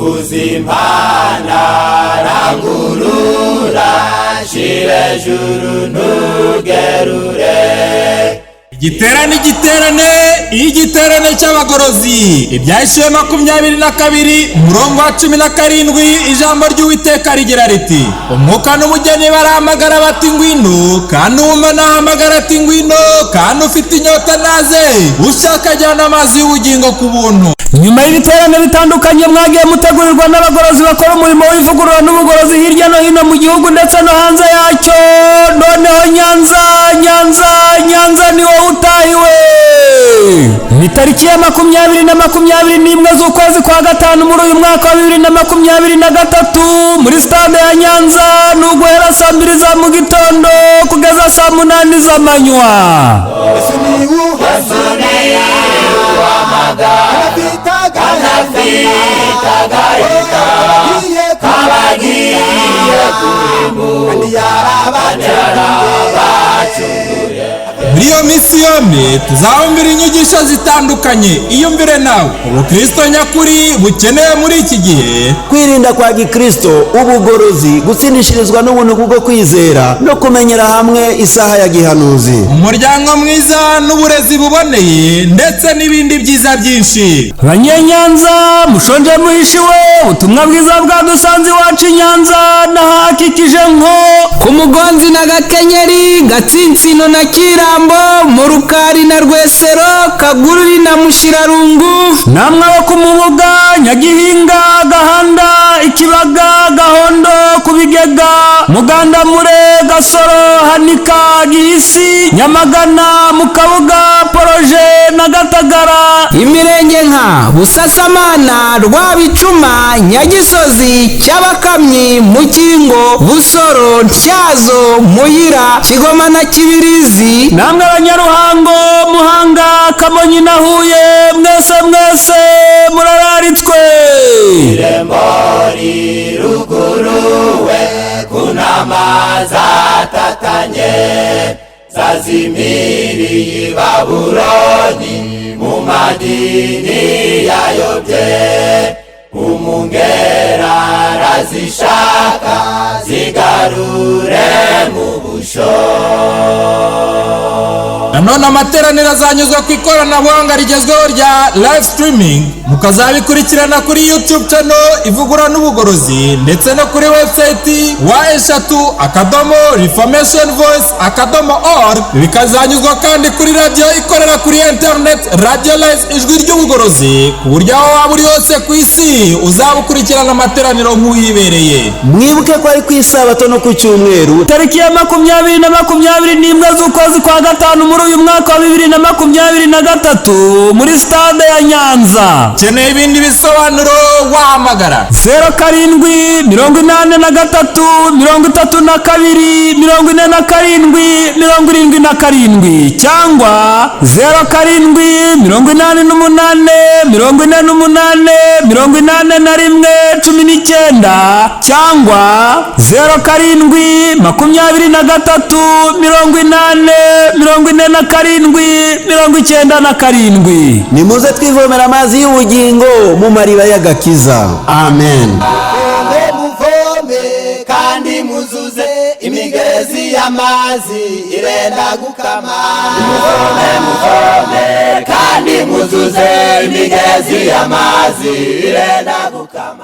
Vuzimpana, rangurura, shira ejuru ntugerure. Igiterane, igiterane, igiterane cy'abagorozi. Ibyahishuwe 22, umurongo wa 17, ijambo ry'Uwiteka rigira riti: "Umwuka n'umugeni barahamagara bati: 'Ngwino!' Kandi uwumva nahamagara ati: 'Ngwino!' Kandi ufite inyota naze, ushaka ajyana amazi y'ubugingo ku buntu." Nyuma y'ibiterane bitandukanye mwagiye mutegurirwa n'abagorozi bakora umurimo w'ivugurura n'ubugorozi hirya no hino mu gihugu ndetse no hanze yacyo, noneho Nyanza, Nyanza, Nyanza ni wowe utahiwe. Ni tariki ya 20 na 21 z'ukwezi kwa gatanu muri uyu mwaka wa 2023 muri stade ya Nyanza. Ni uguhera saa 2 za mu gitondo kugeza saa 8 z'amanywa. Yesu niwe uhamagara, afite agahinda kabagiye kurimbuka, yarabacunguye. Muri iyo minsi yombi tuzabumvira inyigisho zitandukanye. Iyumvire nawe ubukristo nyakuri bukenewe muri iki gihe, kwirinda kwa gikristo, ubugorozi, gutsindishirizwa n'ubuntu bwo kwizera no kumenyera hamwe isaha ya gihanuzi, umuryango mwiza n'uburezi buboneye, ndetse n'ibindi byiza byinshi. Banyenyanza, mushonje muhishiwe, ubutumwa bwiza bwadusanze iwacu i Nyanza n'ahakikije nko ku Mugonzi na Gakenyeri, Gatsinsino na Kirambo, mu Rukari na Rwesero, Kagururi na Mushirarungu, namwe abo ku Mubuga, Nyagihinga, Gahanda, Ikibaga, Gahondo, ku Bigega, Mugandamure, Gasoro, Hanika, Gihisi, Nyamagana, mu Kabuga, Poroje na Gatagara, imirenge nka Busasamana, Rwabicuma, Nyagisozi, Cyabakamyi, Mukingo, Busoro, Ntyazo, Muyira, Kigoma na Kibirizi, namwe abanyaruhango, Muhanga, Kamonyi na Huye, mwese mwese murararitswe. Irembo riruguruwe ku ntama zatatanye, zazimiriye i Babuloni mu madini yayobye. Umungera arazishaka, zigarure mu busho. Nanone amateraniro azanyuzwa ku ikoranabuhanga rigezweho rya live streaming, mukazabikurikirana kuri YouTube channel Ivugurura n'Ubugorozi ndetse no kuri website www.reformationvoice.org. Bikazanyuzwa kandi kuri radiyo ikorera kuri internet, Radio Live Ijwi ry'Ubugorozi, ku buryo aho waba uri hose ku isi uzaba ukurikirana amateraniro nk'uhibereye. Mwibuke ko ari ku isabato no ku cyumweru, tariki ya 20 na 21 z'ukwezi kwa gatanu muri uyu mwaka wa 2023 muri stade ya Nyanza. Ukeneye ibindi bisobanuro wahamagara 0783 32 47 77 cyangwa 0788 48 81 19 cyangwa 0723 80 47 97. Nimuze twivomera amazi y'ubugingo mu mariba y'agakiza. Amen. Muvome, muvome kandi muzuze imigezi y'amazi irenda gukama. Muvome, muvome kandi muzuze imigezi y'amazi irenda gukama.